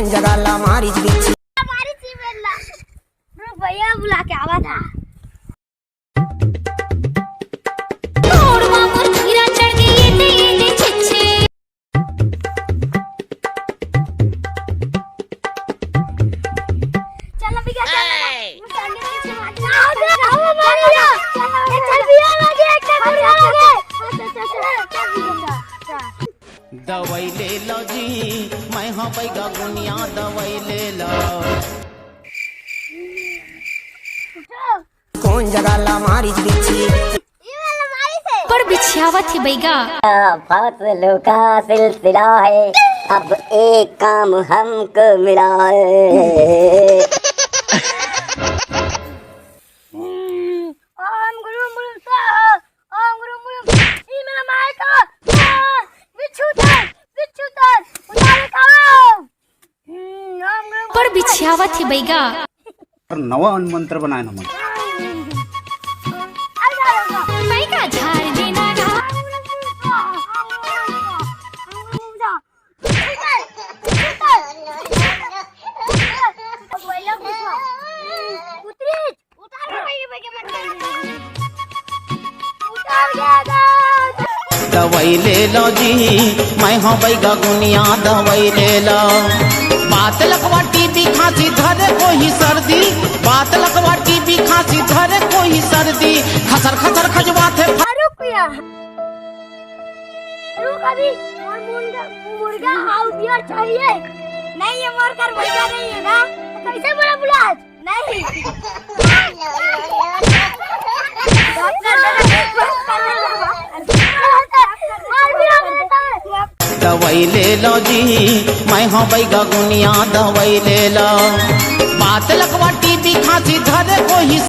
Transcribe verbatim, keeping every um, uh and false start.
जगा ला मारिच बिच्छी। मारिच ही बेला। रुक भैया, बुला के आवा था। तोड़वा मोर खीरा चढ़ गई, ये दे, ये दे, छिच्छे। चल अभी क्या, चल। चल, चल, चल, चल। दवाई ले लो जी, मैं हाँ बैगा गुनिया, दवाई ले लो। कोन जगा ला मारिच बिच्छी? पर बिछियावत हे बैगा। फसलों का सिलसिला है, अब एक काम हमको मिला है। ओम गुरु मुरु स्वाहा, ओम गुरु मुरु, ई मेरा माय का, आ, बिच्छू तर, बिच्छू तर, उतारे का, हम्म, ओम गुरु पर बिछियावत हे बैगा। और नवा मंत्र बनाए ना मन। बैगा झाड़ देना गा। दवाई ले लो जी, मैं हाँ बैगा गुनिया, दवाई ले लो। बात लगवा टीबी खांसी धरे कोई सर्दी, बात लगवा टीबी खांसी धरे कोई सर्दी, खसर खसर खजवाथे। रुक यार, रुक अभी, मोर मुर्गा, मुर्गा और बियर चाहिए। नहीं, ये मोर कर मुर्गा नहीं है ना, तो कैसे बोला बुला आज? नहीं। दवाई ले लो जी, मैं हाँ बैगा गुनिया, दवाई ले लो। बात लगवा टीबी खांसी धरे कोई